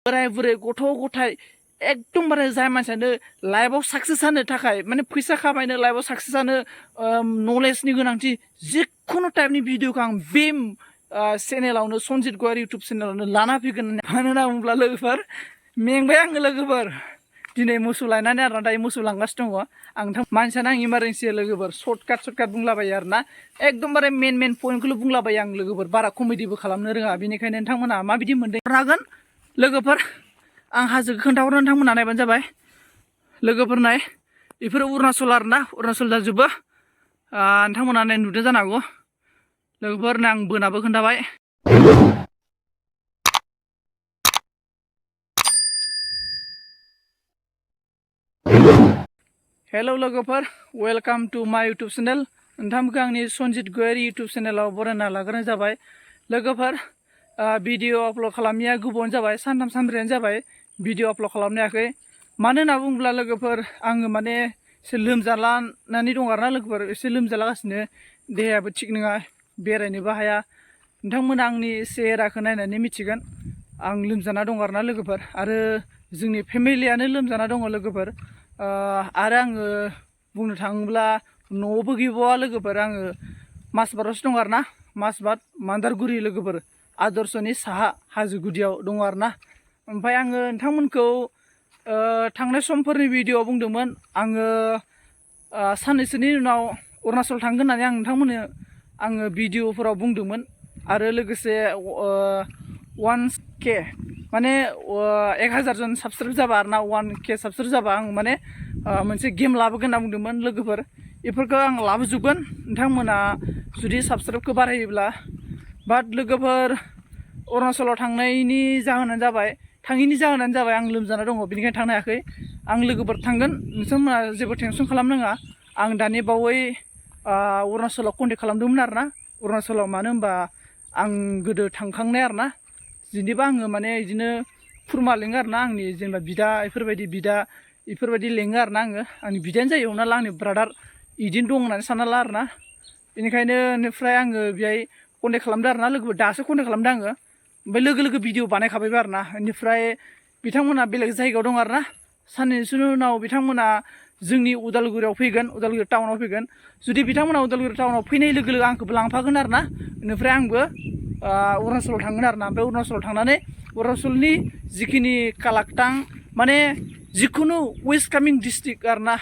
बोराय बुरै गथ' गथाय एकदमबारे जाय मानसियानो लाइफआव साक्सेस जानो थाखाय माने फैसा खामायनो लाइफआव साक्सेस जानो नलेजनि गोनांथि जिखुनु टाइपनि भिडिअखौ आं बे चेनेलावनो सन्जित गयारि इउटुब चेनेलावनो लाना फैगोन मानो होनना बुङोब्ला लोगोफोर मेंबाय आङो लोगोफोर दिनै मोसौ लायनानै आरोना दायो मोसौ लांगासिनो दङ आं मानसियानो आं इमारजेन्सि लोगोफोर सर्टकाट बुंलाबायो आरोना एकदमबारे मेन पइन्टखौल' बुंलाबायो आं लोगोफोर बारा कमेडिबो खालामनो रोङा बेनिखायनो नोंथांमोना माबायदि मोनदों हागोन लोगोफोर आं हाजोखौ खोन्थाहरनो नोंथांमोना नायबानो जाबाय लोगोफोर नाय बेफोरो अरुणाचल आरोना अरुणाचल जाजोबो नोंथांमोना नाय नुदों जानो हागौ लोगोफोरनो आं बोनाबो खोन्थाबाय हेलौ लोगोफोर वेलकाम टू माय यूट्यूब चैनल नोंथांमोनखौ आंनि सन्जित गयारि यूट्यूब चैनलाव बरायना लाग्रोनाय जाबाय लोगोफोर भिडिअ आपल'ड खालामनाया गोबावानो जाबाय सानथाम सानब्रैयानो जाबाय भिडिअ आपल'ड खालामनो हायाखै मानो होनना बुङोब्ला लोगोफोर आङो माने एसे लोमजालानानै दं आरोना लोगोफोर एसे लोमजालागासिनो देहायाबो थिग नङा बेरायनोबो हाया नोंथांमोना आंनि चेहेराखौ नायनानै मिथिगोन आं लोमजाना दं आरोना लोगोफोर आरो जोंनि फेमिलियानो लोमजाना दङ लोगोफोर आरो आङो बुंनो थाङोब्ला न'आवबो गैबावा लोगोफोर आङो मासबारावसो दं आरोना मासबाद मान्दारगुरि लोगोफोर आदर्शनि साहा हाजो गुदियाव दङ आरोना ओमफ्राय आङो नोंथांमोनखौ थांनाय समफोरनि भिडिअआव बुंदोंमोन आङो साननैसोनि उनाव अरुणाचल थांगोन होननानै आं नोंथांमोननो आङो भिडिअफोराव बुंदोंमोन आरो लोगोसे 1K माने 1000 जन साबसक्राइब जाबा आरोना 1K साबसक्राइब जाबा आं माने मोनसे गेम लाबोगोन होनना बुंदोंमोन लोगोफोर बेफोरखौ आं लाबोजोबगोन नोंथांमोना जुदि साबसक्राइबखौ बारायोब्ला बाट लोगोफोर अरुणाचलाव थांनायनि जाहोनानो जाबाय आं लोमजाना दङ बेनिखायनो थांनो हायाखै आं लोगोफोर थांगोन नोंथांमोना जेबो टेनसन खालामनाङा आं दानि बावै अरुणाचलाव कन्टेक्ट खालामदोंमोन आरोना अरुणाचलाव मानो होनबा आं गोदो थांखांनाय आरोना जेनेबा आङो माने बिदिनो खुरमा लेङो आरोना आंनि जेनेबा बिदा बेफोरबायदि लेङो आरोना आंनि बिदायानो जायो हमना ला आंनि ब्रादार बिदिनो दं होननानै सानना ला आरोना बेनिखायनो बेनिफ्राय आङो बेहाय कन्टेक्ट खालामदों आरोना लोगोफोर दासो कन्टेक्ट खालामदों आङो ओमफ्राय लोगो भिडिअ बानायखाबायबो आरोना बेनिफ्राय बिथांमोना बेलेग जायगायाव दं आरोना साननैसोनि उनाव बिथांमोना जोंनि उदालगुरियाव फैगोन उदालगुरि टाउनाव फैगोन जुदि बिथांमोना उदालगुरि टाउनाव फैनाय लोगो लोगो आंखौबो लांफागोन आरोना बेनिफ्राय आंबो अरुणाचलाव थांगोन आरोना ओमफ्राय अरुणाचलाव थांनानै अरुणाचलनि जिखिनि कालाक्टां माने जिखुनु वेस्ट कामिं डिस्ट्रिक्ट आरोना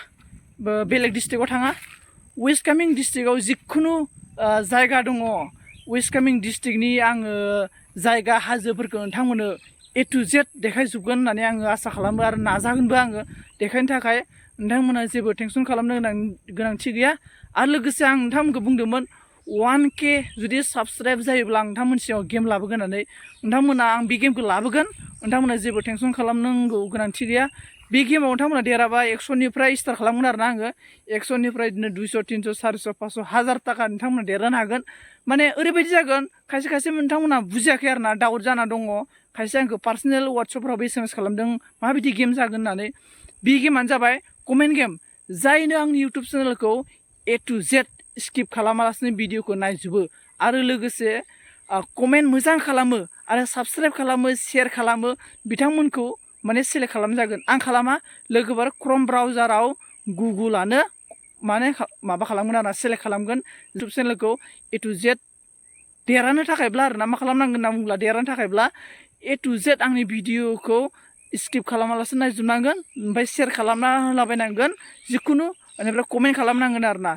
बेलेग डिस्ट्रिक्टआव थाङा वेस्ट कामिं डिस्ट्रिक्टआव जिखुनु जायगा दङ वेस्ट कामिं डिस्ट्रिक्टनि आङो जायगा हाजोफोरखौ नोंथांमोननो A to Z देखायजोबगोन होननानै आङो आसा खालामो आरो नाजागोनबो आङो देखायनो थाखाय नोंथांमोना जेबो टेनसन खालामनो गोनांथि गैया आरो लोगोसे आं नोंथांमोनखौ बुंदोंमोन 1K जुदि साबसक्राइब जायोब्ला आं नोंथांमोननि सिगाङाव गेम लाबोगोन होननानै नोंथांमोना आं बे गेमखौ लाबोगोन नोंथांमोना जेबो टेनसन खालामनांगौ गोनांथि गैया बे गेमाव नोंथांमोना देरहाबा 100निफ्राय स्टार्ट खालामगोन आरोना आङो 100निफ्राय बिदिनो 200 300 400 500 1000 थाखा नोंथांमोना देरहानो हागोन माने ओरैबायदि जागोन खायसे नोंथांमोना बुजियाखै आरोना डाउट जाना दङ खायसे आंखौ पार्सनेल वाट्सएपफोरावबो SMS खालामदों माबायदि गेम जागोन होननानै बे गेमानो जाबाय कमेन्ट गेम जायनो आंनि इउटुब चेनेलखौ A to Z स्किप खालामालासिनो भिडिअखौ नायजोबो आरो लोगोसे कमेन्ट मोजां खालामो आरो साबसक्राइब खालामो शेयार खालामो बिथांमोनखौ माने सेलेक्ट खालामजागोन आं खालामा लोगोफोर क्रम ब्राउजाराव गुगोलानो माने माबा खालामगोन आरोना सेलेक्ट खालामगोन इउटुब चेनेलखौ A to Z देरहानो थाखायब्ला आरोना मा खालामनांगोन होनना बुङोब्ला देरहानो थाखायब्ला A to Z आंनि भिडिअखौ स्किप खालामालासिनो नायजोबनांगोन ओमफ्राय शेयार खालामना होलाबायनांगोन जिखुनु बेनिफ्राय कमेन्ट खालामनांगोन आरोना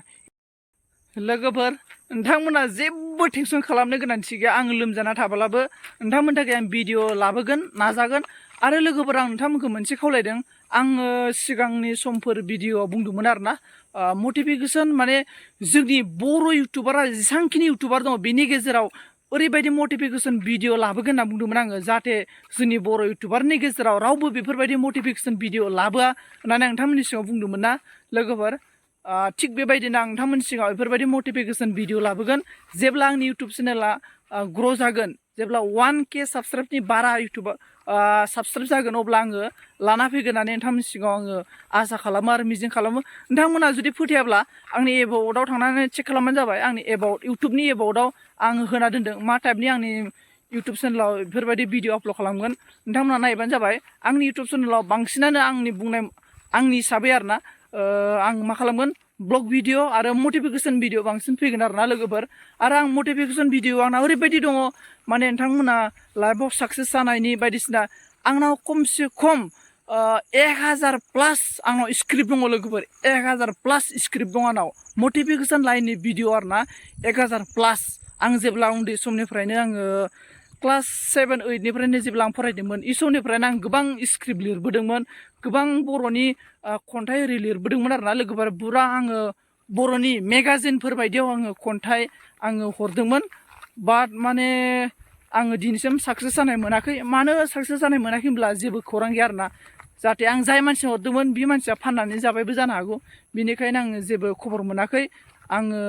लोगोफोर नोंथांमोना जेबो टेनसन खालामनो गोनांथि गैया आं लोमजाना थाब्लाबो नोंथांमोननि थाखाय आं भिडिअ लाबोगोन नाजागोन आरो लोगोफोर आं नोंथांमोनखौ मोनसे खावलायदों आङो सिगांनि समफोर भिडिअआव बुंदोंमोन आरोना मटिभेसन माने जोंनि बर' इउटुबारा जेसांखिनि इउटुबार दङ बेनि गेजेराव ओरैबायदि मटिभेसन भिडिअ लाबोगोन होनना बुंदोंमोन आङो जाहाथे जोंनि बर' इउटुबारनि गेजेराव रावबो बेफोरबायदि मटिभेसन भिडिअ लाबोआ होननानै आं नोंथांमोननि सिगाङाव बुंदोंमोन ना लोगोफोर थिग बेबायदिनो आं नोंथांमोननि सिगाङाव बेफोरबायदि मटिभेसन भिडिअ लाबोगोन जेब्ला आंनि इउटुब चेनेला ग्र' जागोन जेब्ला 1K साबसक्राइबनि बारा इउटुबार साबसक्राइब जागोन अब्ला आङो लाना फैगोन होननानै नोंथांमोननि सिगाङाव आङो आसा खालामो आरो मिजिं खालामो नोंथांमोना जुदि फोथायाब्ला आंनि एबाउटआव थांनानै चेक खालामबानो जाबाय आंनि एबाउट इउटुबनि एबाउटआव आङो होना दोनदों मा टाइपनि आंनि इउटुब चेनेलाव बेफोरबायदि भिडिअ आपल'ड खालामगोन नोंथांमोना नायबानो जाबाय आंनि इउटुब चेनेलाव बांसिनानो आंनि बुंनाय आंनि हिसाबै आरोना आं मा खालामगोन ब्लग भिडिअ आरो मटिभेसन भिडिअ बांसिन फैगोन आरोना लोगोफोर आरो आं मटिभेसन भिडिअ आंना ओरैबायदि दङ माने नोंथांमोना लाइफआव साक्सेस जानायनि बायदिसिना आंनाव खमसे खम 1000 प्लास आंनाव स्क्रिप्ट दङ लोगोफोर 1000 प्लास स्क्रिप्ट दङ आंनाव मटिभेसन लाइननि भिडिअ आरोना 1000 प्लास आं जेब्ला उन्दै समनिफ्रायनो आङो क्लास 7 8 निफ्रायनो जेब्ला आं फरायदोंमोन इ समनिफ्रायनो आं गोबां स्क्रिप्ट लिरबोदोंमोन गोबां बर'नि खन्थाइ ओरै लिरबोदोंमोन आरोना लोगोफोर बुरा आङो बर'नि मेगाजिनफोर बायदियाव आङो खन्थाइ आङो हरदोंमोन बाट माने आङो दिनैसिम साक्सेस जानाय मोनाखै मानो साक्सेस जानाय मोनाखै होनब्ला जेबो खौरां गैया आरोना जाहाथे आं जाय मानसि हरदोंमोन बे मानसिया फाननानै जाबायबो जानो हागौ बेनिखायनो आङो जेबो खबर मोनाखै आङो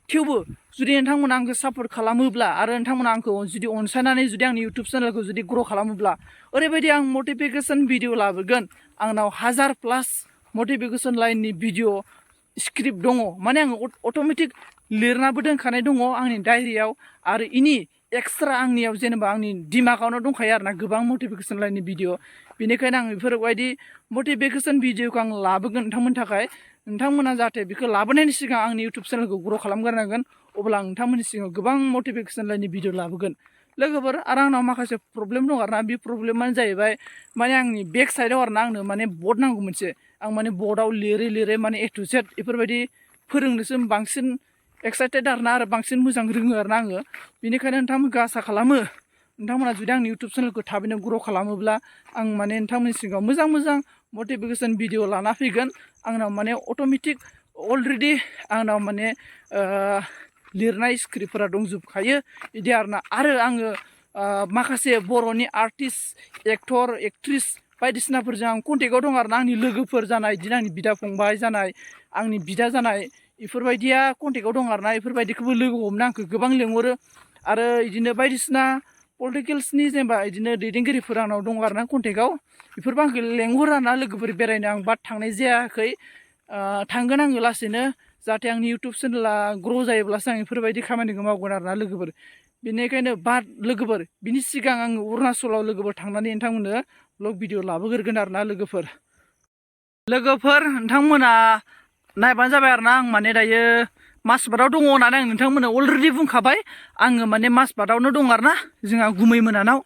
थेवबो जुदि नोंथांमोना आंखौ सापर्ट खालामोब्ला आरो नोंथांमोना आंखौ जुदि अनसायनानै जुदि आंनि इउटुब चेनेलखौ जुदि ग्र' खालामोब्ला ओरैबायदि आं मटिभेसन भिडिअ लाबोगोन आंनाव 1000 प्लास मटिभेसन लाइननि भिडिअ स्क्रिप्ट दङ माने आङो अट'मेटिक लिरनाबो दोनखानाय दङ आंनि डायरियाव आरो इनि एक्सट्रा आंनियाव जेनेबा आंनि दिमागावनो दंखायो आरोना गोबां मटिभेसन लाइननि भिडिअ बेनिखायनो आं बेफोरबायदि मटिभेसन भिडिअखौ आं लाबोगोन नोंथांमोननि थाखाय नोंथांमोना जाहाथे बेखौ लाबोनायनि सिगां आंनि इउटुब चेनेलखौ ग्र' खालामग्रोनांगोन अब्ला आं नोंथांमोननि सिगाङाव गोबां मटिभेसन लाइननि भिडिअ लाबोगोन लोगोफोर आरो आंनाव माखासे प्रब्लेम दं आरोना बे प्रब्लेमानो जाहैबाय माने आंनि बेक साइडआव आरोना आंनो माने बर्ड नांगौ मोनसे आं माने बर्डआव लिरै माने A to Z बेफोरबायदि फोरोंनोसो बांसिन एक्साइटेड आरोना आरो बांसिन मोजां रोङो आरोना आङो बेनिखायनो नोंथांमोनखौ आसा खालामो नोंथांमोना जुदि आंनि इउटुब चेनेलखौ थाबैनो ग्र' खालामोब्ला आं माने नोंथांमोननि सिगाङाव मोजां मटिभेसन भिडिअ लाना फैगोन आंनाव माने अट'मेटिक अलरेडि आंनाव माने लिरनाय स्क्रिप्टफोरा दंजोबखायो बिदि आरोना आरो आङो माखासे बर'नि आर्टिस्ट एक्टर एक्ट्रिस बायदिसिनाफोरजों आं कन्टेक्टआव दं आरोना आंनि लोगोफोर जानाय बिदिनो आंनि बिदा फंबाय जानाय आंनि बिदा जानाय बेफोरबायदिया कन्टेक्टआव दं आरोना बेफोरबायदिखौबो लोगो हमनो आंखौ गोबां लेंहरो आरो बिदिनो बायदिसिना पलिटिकेल्सनि जेनेबा बिदिनो दैदेनगिरिफोर आंनाव दं आरोना कन्टेक्टआव बेफोरबो आंखौ लेंहरो आरोना लोगोफोर बेरायनो आं बाट थांनाय जायाखै थांगोन आङो लासैनो जाहाथे आंनि इउटुब चेनेला ग्र' जायोब्लासो आं बेफोरबायदि खामानिखौ मावगोन आरोना लोगोफोर बेनिखायनो बाट लोगोफोर बिनि सिगां आङो अरुणाचलाव लोगोफोर थांनानै नोंथांमोननो ब्लग भिडिअ लाबोग्रोगोन आरोना लोगोफोर नोंथांमोना नायबानो जाबाय आरोना आं माने दायो माजबाटआव दङ होननानै आं नोंथांमोननो अलरेडि बुंखाबाय आङो माने माजबाटआवनो दं आरोना जोंहा गुमै मोनानाव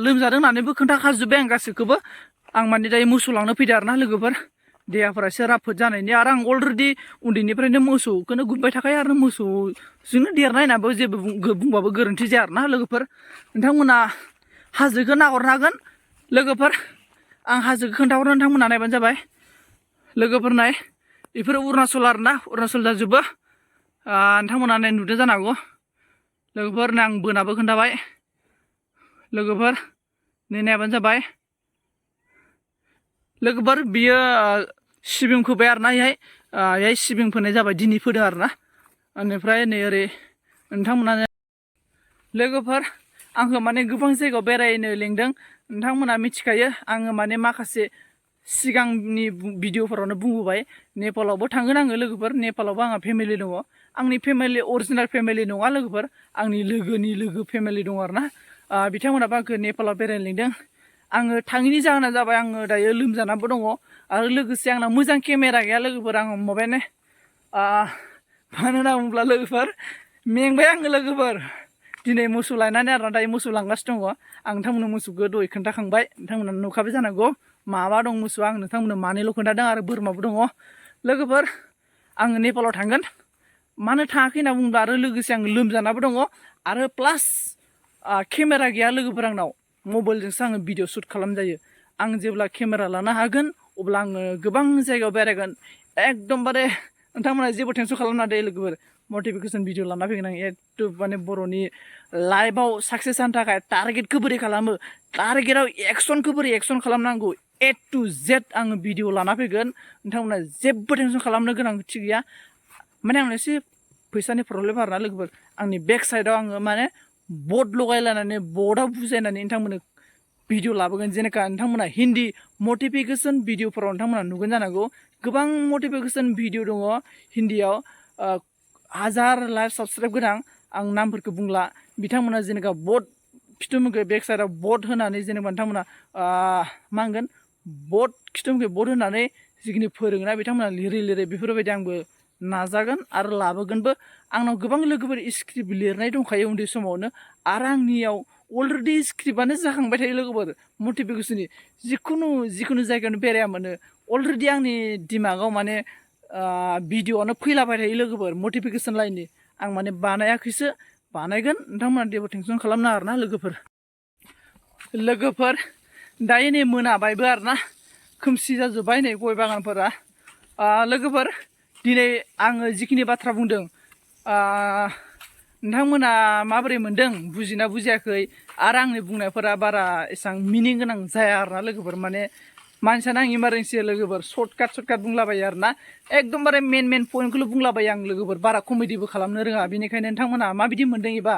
लोमजादों होननानैबो खोन्थाखाजोब्बाय आं गासैखौबो आं माने दायो मोसौ लांनो फैदों आरोना लोगोफोर देहाफोरा एसे राफोद जानायनि आरो आं अलरेडि उन्दैनिफ्रायनो मोसौखौनो गुमबाय थाखायो आरो मोसौजोंनो देरनाय होननाबो जेबो बुंबाबो गोरोन्थि जाया आरोना लोगोफोर नोंथांमोना हाजोखौ नाहरनो हागोन लोगोफोर आं हाजोखौ खोन्थाहरनो नोंथांमोना नायबानो जाबाय लोगोफोर नाय बेफोर अरुणाचल आरोना अरुणाचल जाजोबो नोंथांमोना नाय नुदों जानो हागौ लोगोफोर आं बोनाबो खोन्थाबाय लोगोफोर नै नायबानो जाबाय लोगोफोर बियो सिबिं फोबाय आरोना बेहाय सिबिं फोनाय जाबाय दिनै फोदों आरोना बेनिफ्राय नै ओरै नोंथांमोना लोगोफोर आंखौ माने गोबां जायगायाव बेरायनो लेंदों नोंथांमोना मिथिखायो आङो माने माखासे सिगांनि भिडिअफोरावनो बुंबोबाय नेपालावबो थांगोन आङो लोगोफोर नेपालावबो आंहा फेमिलि दङ आंनि फेमिलि अरिजिनेल फेमिलि नङा लोगोफोर आंनि लोगोनि लोगो फेमिलि दङ आरोना बिथांमोनाबो आंखौ नेपालाव बेरायनो लेंदों आङो थाङिनि जाहोना जाबाय आङो दायो लोमजानाबो दङ आरो लोगोसे आंना मोजां केमेरा गैया लोगोफोर आं माबायानो मानो होनना बुङोब्ला लोगोफोर मेंबाय आङो लोगोफोर दिनै मोसौ लायनानै आरोना दायो मोसौ लांगासिनो दङ आं नोंथांमोननो मोसौखौ दहाय खोन्थाखांबाय नोंथांमोना नुखाबाय जानांगौ माबा दं मोसौआ आं नोंथांमोननो मानैल' खोन्थादों आरो बोरमाबो दङ लोगोफोर आङो नेपालाव थांगोन मानो थाङाखै होनना बुङोब्ला आरो लोगोसे आं लोमजानाबो दङ आरो प्लास केमेरा गैया लोगोफोर आंनाव मबाइलजोंसो आङो भिडिअ शुट खालामजायो आं जेब्ला केमेरा लानो हागोन अब्ला आङो गोबां जायगायाव बेरायगोन एकदमबारे नोंथांमोना जेबो टेनसन खालामना दे लोगोफोर मटिभेसन भिडिअ लाना फैगोन आं एकदम माने बर'नि लाइफआव साक्सेस जानो थाखाय टारगेटखौ बोरै खालामो टारगेटआव एक्सनखौ बोरै एक्सन खालामनांगौ A to Z आङो भिडिअ लाना फैगोन नोंथांमोना जेबो टेनसन खालामनो गोनांथि गैया माने आंनो एसे फैसानि प्रब्लेम आरोना लोगोफोर आंनि बेक साइडआव आङो माने बर्ड लगायलायनानै बर्डआव बुजायनानै नोंथांमोननो भिडिअ लाबोगोन जेनेका नोंथांमोना हिन्दी मटिभेसन भिडिअफोराव नोंथांमोना नुगोन जानांगौ गोबां मटिभेसन भिडिअ दङ हिन्दीयाव 1000 लाइक साबसक्राइब गोनां आं नामफोरखौ बुंला बिथांमोना जेनेका बर्ड खिथुमखौ बेक साइडआव बट होनानै जेनेबा नोंथांमोना मा होनगोन बट खिथुमखौ बट होनानै जिखिनि फोरोङोना बिथांमोना लिरै बेफोरबायदि आंबो नाजागोन आरो लाबोगोनबो आंनाव गोबां लोगोफोर स्क्रिप्ट लिरनाय दंखायो उन्दै समावनो आरो आंनियाव अलरेडि स्क्रिप्टआनो जाखांबाय थायो लोगोफोर मटिभेसननि जिखुनु जायगायावनो बेराया मोनो अलरेडि आंनि दिमागाव माने भिडिअआनो फैलाबाय थायो लोगोफोर मटिभेसन लाइननि आं माने बानायाखैसो बानायगोन नोंथांमोना जेबो टेनसन खालामनाङा आरोना लोगोफोर दायो नै मोनाबायबो आरोना खोमसि जाजोब्बाय नै गय बागानफोरा लोगोफोर दिनै आङो जिखिनि बाथ्रा बुंदों नोंथांमोना माबोरै मोनदों बुजिना बुजियाखै आरो आंनि बुंनायफोरा बारा एसां मिनिं गोनां जाया आरोना लोगोफोर माने मानसियानो आं इमारजेन्सि लोगोफोर सर्टकाट बुंलाबायो आरोना एकदमबारे मेन पइन्टखौल' बुंलाबायो आं लोगोफोर बारा कमेडिबो खालामनो रोङा बेनिखायनो नोंथांमोना माबायदि मोनदों एबा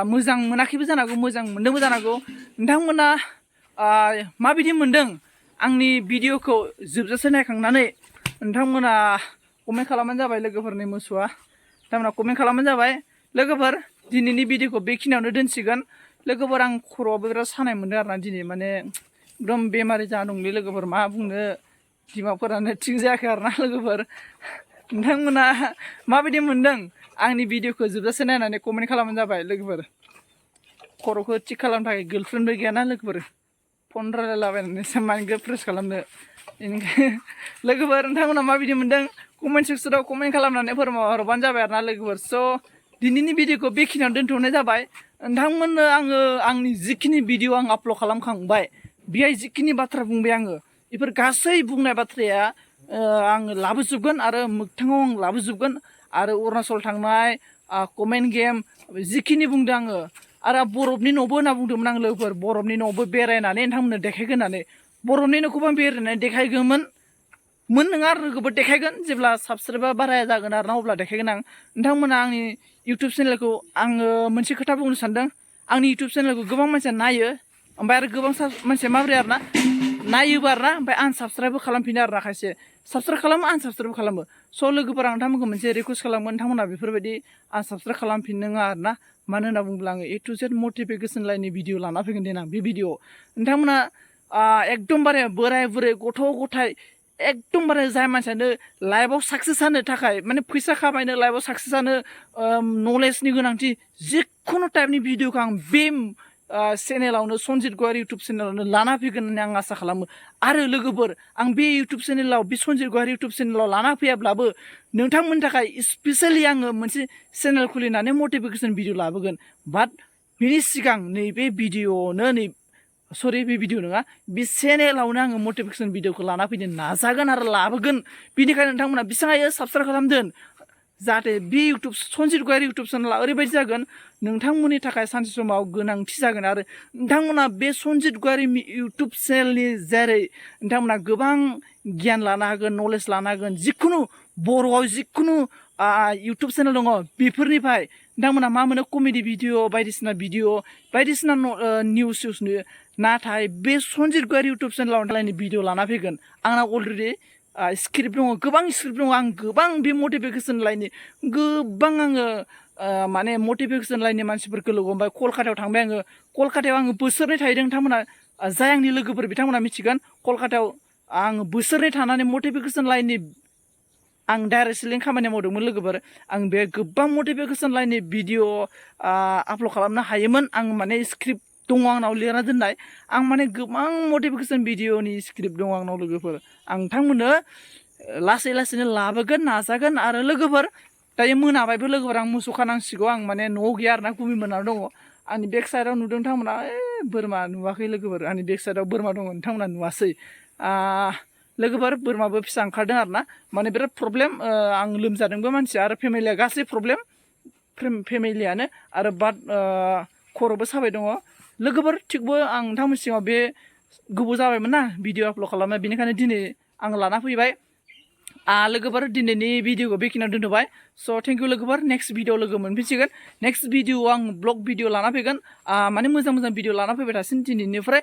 मोजां मोनाखैबो जानो हागौ मोजां मोनदोंबो जानो हागौ नोंथांमोना माबायदि मोनदों आंनि भिडिअखौ जोबजासे नायखांनानै नोंथांमोना कमेन्ट खालामबानो जाबाय लोगोफोरनि मोसौआ नोंथांमोना कमेन्ट खालामबानो जाबाय लोगोफोर दिनैनि भिडिअखौ बेखिनियावनो दोनसिगोन लोगोफोर आं खर'आबो बिराद सानाय मोनदों आरोना दिनै माने एकदम बेमारि जाना दंलै लोगोफोर मा बुंनो दिमागफोरानो थिग जायाखै आरोना लोगोफोर नोंथांमोना माबायदि मोनदों आंनि भिडिअखौ जोबजासे नायनानै कमेन्ट खालामबानो जाबाय लोगोफोर खर'खौ थिग खालामनो थाखाय गार्लफ्रेन्डबो गैयाना लोगोफोर फन रायलायलाबायनानैसो माइन्डखौ फ्रेस खालामनो बेनिखायनो लोगोफोर नोंथांमोना माबायदि मोनदों कमेन्ट सेक्सनाव कमेन्ट खालामनानै फोरमायहरबानो जाबाय आरोना लोगोफोर स' दिनैनि भिडिअखौ बेखिनियावनो दोनथ'नाय जाबाय नोंथांमोननो आङो आंनि जिखिनि भिडिअ आं आपल'ड खालामखांबाय बेहाय जिखिनि बाथ्रा बुंबाय आङो बेफोर गासै बुंनाय बाथ्राया आङो लाबोजोबगोन आरो मोगथाङाव आं लाबोजोबगोन आरो अरुणाचल थांनाय कमेन्ट गेम जिखिनि बुंदों आङो आरो बरफनि न'बो होनना बुंदोंमोन आं लोगोफोर बरफनि न'बो बेरायनानै नोंथांमोननो देखायगोन होननानै बरफनि न'खौबो आं बेरायनानै देखायगौमोन नङा आरो लोगोफोर देखायगोन जेब्ला साबसक्राइबा बाराया जागोन आरोना अब्ला देखायगोन आं नोंथांमोना आंनि इउटुब चेनेलखौ आङो मोनसे खोथा बुंनो सानदों आंनि इउटुब चेनेलखौ गोबां मानसिया नायो ओमफ्राय आरो गोबां मानसिया माबोरै आरोना नायोबो आरोना ओमफ्राय आनसाबस्क्राइबबो खालामफिनो आरोना खायसे साबसक्राइब खालामो आनसाबस्क्राइबबो खालामो स' लोगोफोर आं नोंथांमोनखौ मोनसे रिकुवेस्ट खालामो नोंथांमोना बेफोरबायदि आनसाबस्क्राइब खालामफिननाङा आरोना मानो होनना बुङोब्ला आङो A to Z मटिभेसन लाइननि भिडिअ लाना फैगोन देनां बे भिडिअ नोंथांमोना एकदमबारे बोराय बुरै गथ' गथाय एकदमबारे जाय मानसियानो लाइफआव साक्सेस जानो थाखाय माने फैसा खामायनो लाइफआव साक्सेस जानो नलेजनि गोनांथि जिखुनु टाइपनि भिडिअखौ आं बे चेनेलावनो सन्जित गयारि इउटुब चेनेलावनो लाना फैगोन होननानै आं आसा खालामो आरो लोगोफोर आं बे इउटुब चेनेलाव बे सन्जित गयारि इउटुब चेनेलाव लाना फैयाब्लाबो नोंथांमोननि थाखाय स्पेसियेलि आङो मोनसे चेनेल खुलिनानै मटिभेसन भिडिअ लाबोगोन बाट बिनि सिगां नैबे भिडिअनो बे भिडिअ नङा बे चेनेलावनो आङो मटिभेसन भिडिअखौ लाना फैनो नाजागोन आरो लाबोगोन बेनिखायनो नोंथांमोना बेसेबां हायो साबसक्राइब खालामदों जाहाथे बे इउटुब सन्जित गयारि इउटुब चेनेला ओरैबायदि जागोन नोंथांमोननि थाखाय सानसे समाव गोनांथि जागोन आरो नोंथांमोना बे सन्जित गयारि इउटुब चेनेलनि जेरै नोंथांमोना गोबां गियान लानो हागोन नलेज लानो हागोन जिखुनु बर'आव जिखुनु इउटुब चेनेल दङ बेफोरनिफ्राय नोंथांमोना मा मोनो कमेडि भिडिअ बायदिसिना निउस नुयो नाथाय बे सन्जित गयारि इउटुब चेनेलाव भिडिअ लाना फैगोन आंना अलरेडि स्क्रिप्ट दङ गोबां स्क्रिप्ट दङ आं गोबां बे मटिभेसन लाइननि गोबां आङो माने मटिभेसन लाइननि मानसिफोरखौ लोगो हमबाय कलकातायाव थांबाय आङो कलकातायाव आङो बोसोरनै थाहैदों नोंथांमोना जाय आंनि लोगोफोर बिथांमोना मिथिगोन कलकातायाव आं बोसोरनै थानानै मटिभेसन लाइननि आं डाइरेक्ट सेलिं खामानि मावदोंमोन लोगोफोर आं बे गोबां मटिभेसन लाइननि भिडिअ आपल'ड खालामनो हायोमोन आं माने स्क्रिप्ट दङ आंनाव लिरना दोननाय आं माने गोबां मटिभेसन भिडिअनि स्क्रिप्ट दङ आंनाव लोगोफोर आं नोंथांमोननो लासैनो लाबोगोन नाजागोन आरो लोगोफोर दायो मोनाबायबो लोगोफोर आं मोसौ खानांसिगौ आं माने न'आव गैया आरोना गुमि मोनाव दङ आंनि बेक साइडआव नुदों नोंथांमोना बोरमा नुवाखै लोगोफोर आंनि बेक साइडआव बोरमा दङ नोंथांमोना नुवासै लोगोफोर बोरमाबो फिसा ओंखारदों आरोना माने बिराद प्रब्लेम आं लोमजादोंबो मानसिया आरो फेमिलिया गासै प्रब्लेम फेमिलियानो आरो बाट खर'बो साबाय दङ लोगोफोर थिगबो आं नोंथांमोननि सिगाङाव बे गोबाव जाबायमोन ना भिडिअ आपल'ड खालामनाय बेनिखायनो दिनै आं लाना फैबाय लोगोफोर दिनैनि भिडिअखौ बेखिनियाव दोनथ'बाय स' थेंक इउ लोगोफोर नेक्स्ट भिडिअ लोगो मोनफिनसिगोन नेक्स्ट भिडिअ आं ब्लग भिडिअ लाना फैगोन माने मोजां भिडिअ लाना फैबाय थासिन दिनैनिफ्राय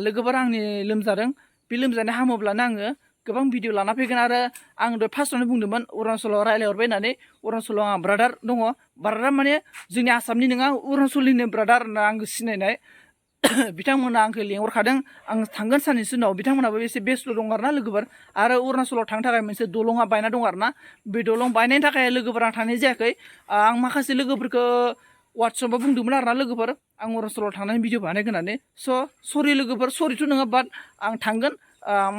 लोगोफोर आंनि लोमजादों बे लोमजानाय हामोब्लानो आङो गोबां भिडिअ लाना फैगोन आरो आं दहाय फार्स्टआवनो बुंदोंमोन अरुणाचलाव रायज्लायहरबाय होननानै अरुणाचलाव आंहा ब्रादार दङ ब्रादारा माने जोंनि आसामनि नङा अरुणाचलनिनो ब्रादार होनना आंखौ सिनायनाय बिथांमोना आंखौ लेंहरखादों आं थांगोन साननैसो उनाव बिथांमोनाबो एसे बेस्थ' दं आरोना लोगोफोर आरो अरुणाचलाव थांनो थाखाय मोनसे दलङा बायना दं आरोना बे दलं बायनायनि थाखाय लोगोफोरा थांनाय जायाखै आं माखासे लोगोफोरखौ वाट्सएपआव बुंदोंमोन आरोना लोगोफोर आं अरुणाचलाव थांनानै भिडिअ बानायगोन होननानै स' सरि लोगोफोर सरिथ' नङा बाट आं थांगोन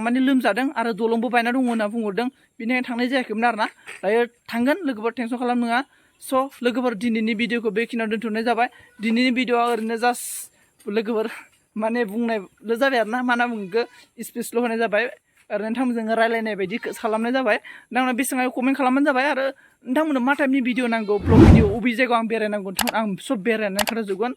माने लोमजादों आरो दलंबो बायना दङ होनना बुंहरदों बेनिखायनो थांनाय जायाखैमोन आरोना दायो थांगोन लोगोफोर टेनसन खालामनाङा स' लोगोफोर दिनैनि भिडिअखौ बेखिनियाव दोनथ'नाय जाबाय दिनैनि भिडिअआ ओरैनो जास्ट लोगोफोर माने बुंनायल' जाबाय आरोना मा होनना बुङो स्पिचल' होनाय जाबाय ओरैनो नोंथांमोनजों रायलायनाय बायदि खालामनाय जाबाय नोंथांमोना बेसेबां कमेन्ट खालामबानो जाबाय आरो नोंथांमोननो मा टाइपनि भिडिअ नांगौ ब्लग भिडिअ अबे जायगायाव आं बेरायनांगौ आं सब बेरायनानै खोन्थाजोबगोन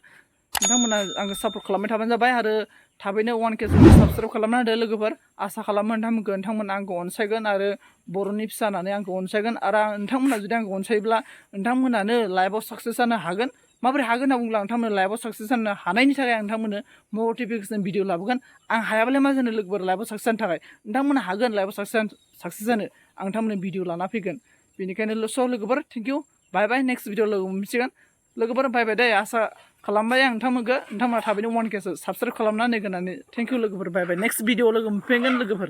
नोंथांमोना आंखौ सापर्ट खालामबाय थाबानो जाबाय आरो थाबैनो 1K साबस्क्राइब खालामना होदो लोगोफोर आसा खालामो नोंथांमोना आंखौ अनसायगोन आरो बर'नि फिसा होननानै आंखौ अनसायगोन आरो नोंथांमोना जुदि आंखौ अनसायोब्ला नोंथांमोनानो लाइफआव साक्सेस जानो हागोन माबोरै हागोन होनना बुंब्ला नोंथांमोना लाइफआव साक्सेस जानो हानायनि थाखाय आं नोंथांमोननो मटिभेसन भिडिअ लाबोगोन आं हायाबालाय मा जानो लोगोफोर लाइफआव साक्सेस जानो थाखाय नोंथांमोना हागोन लाइफआव साक्सेस जानो आं नोंथांमोननो भिडिअ लाना फैगोन बेनिखायनो स' लोगोफोर thank you bye bye next video लोगो मोनसिगोन लोगोफोर बाय बाय दे आसा खालामबाय आं नोंथांमोना थाबैनो 1K साबस्क्राइब खालामना होगोन होननानै थेंक इउ लोगोफोर बाय बाय नेक्स्ट भिडिअ लोगो मोनफिनगोन लोगोफोर